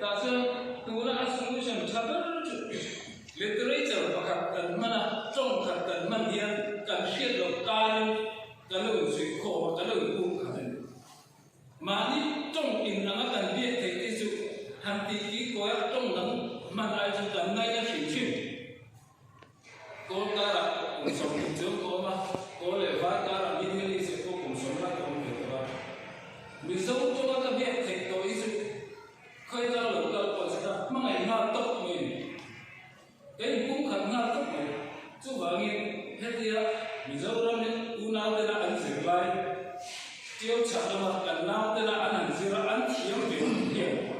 Tah chuan tuna a solution tha ber chu literature pakhat kan hman a, tawng khat kan hman hian kan hriat loh karin kan lo insuih khawm a, kan lo inpum khat a ni. Mahni tawng in anga kan biak theih te chu han tih ki kawi a tawng dang hman ai chu kan ngaina hrim hrim. Kawl karah kum 20 chuang ka awm a, kawl leh var karah Middle East ah pawh kum 10 lai ka awm ve tawh a. Mizo tawnga ka biak theih tawh hi chu khawi kal lo kal pawh chu ka hmangaih nghal tawp mai a ni. Ka inpum khat nghal tawp mai. Chuvangin hetia Mizoram in unautena an zir lai, Tiau chhak lama kan nautena an han zir a, an thiam ve hian.